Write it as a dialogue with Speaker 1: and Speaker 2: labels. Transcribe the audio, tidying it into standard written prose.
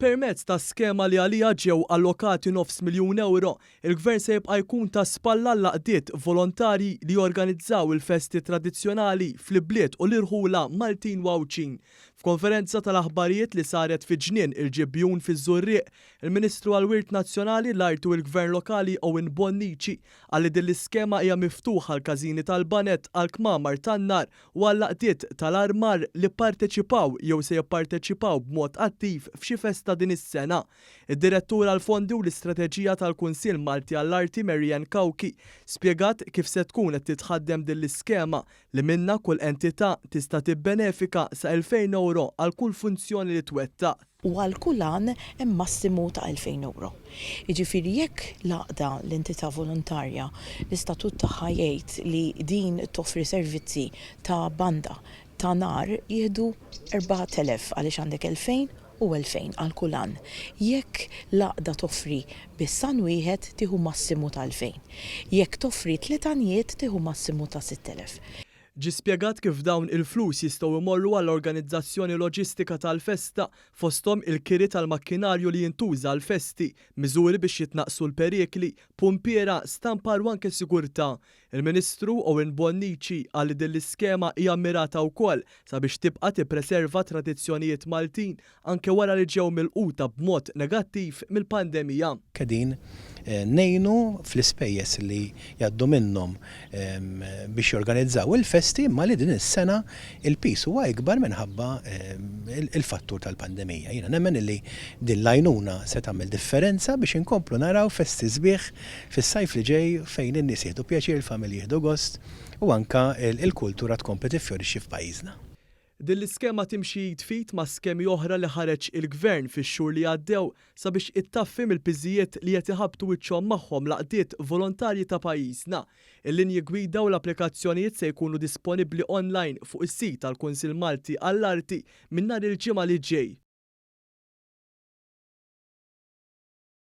Speaker 1: Permezz ta' skema li għaliha ġew allokati nofs miljun ewro, il-Gvern se jibqa' jkun ta' spalla għall-għaqdiet volontarji li jorganizzaw il-festi tradizzjonali fl-ibliet u l-irħula Maltin u Għawdxin. F'konferenza tal-aħbarijiet li saret fi Ġnien il-Ġibjun fiż-Żurrieq, il-Ministru għall-Wirt Nazzjonali, l-Arti u l-Gvern Lokali Owen Bonnici qal li din l-iskema hija miftuħa għall-każini tal-baned, għall-kmamar tan-nar u għall-għaqdiet tal-armar li pparteċipaw jew se jipparteċipaw b'mod attiv f'xi festa din is-sena. Id-Direttur għall-Fondi u l-Istrateġija tal-Kunsill Malti għall-Arti Mary Ann Cauchi spjegat kif se tkun qed titħaddem din l-iskema li minnha kull entità tista' tibbenefika sa 2,000 ewro għal kull funzjoni li twettaq.
Speaker 2: U għal kull għan hemm massimu ta' 2,000 ewro. Jiġifieri jekk l-għaqda, l-entità volontarja, l-istatut tagħha jgħid li din toffri servizzi ta' banda ta' nar jieħdu 4,000 għaliex għandek 2,000 u 2,000 għal kull għan. Jekk l-għaqda toffri biss għan wieħed tieħu massimu ta' 2,000. Jekk toffri tliet għanjiet tieħu massimu ta' 6,000.
Speaker 1: Ġie spjegat kif dawn il-flus jistgħu jmorru għall-organizzazzjoni loġistika tal-festa, fosthom il-kiri tal-makkinarju li jintuża għall-festi, miżuri biex jitnaqqsu l-perikli, pumpiera, stampar u anke sigurtà. Il-Ministru Owen Bonnici qal li din l-iskema hija mmirata wkoll sabiex tibqa' tippreserva tradizzjonijiet Maltin anke wara li ġew milquta b'mod negattiv mill-pandemija.
Speaker 3: Qegħdin ngħinu fl-ispejjeż li jgħaddu minnhom biex jorganizzaw il-festi imma li din is-sena il-piż huwa ikbar minħabba l-fattur tal-pandemija. Jiena nemmen li din l-għajnuna se tagħmel differenza biex inkomplu naraw festi sbieħ fis-sajf li ġej fejn in-nies jieħdu pjaċir, il-familji jieħdu gost u anke l-kultura tkompli tiffjorixxi f'pajjiżna.
Speaker 1: Din l-iskema timxi id f'id ma' skemi oħra li ħareġ il-Gvern fix-xhur li għaddew sabiex ittaffi mill-piżijiet li qed iħabbtu wiċċhom magħhom l-għaqdiet volontarji ta' pajjiżna. Il-linji gwida u l-applikazzjonijiet se jkunu disponibbli online fuq is-sit tal-Kunsill Malti għall-Arti minn nhar il-Ġimgħa li ġej.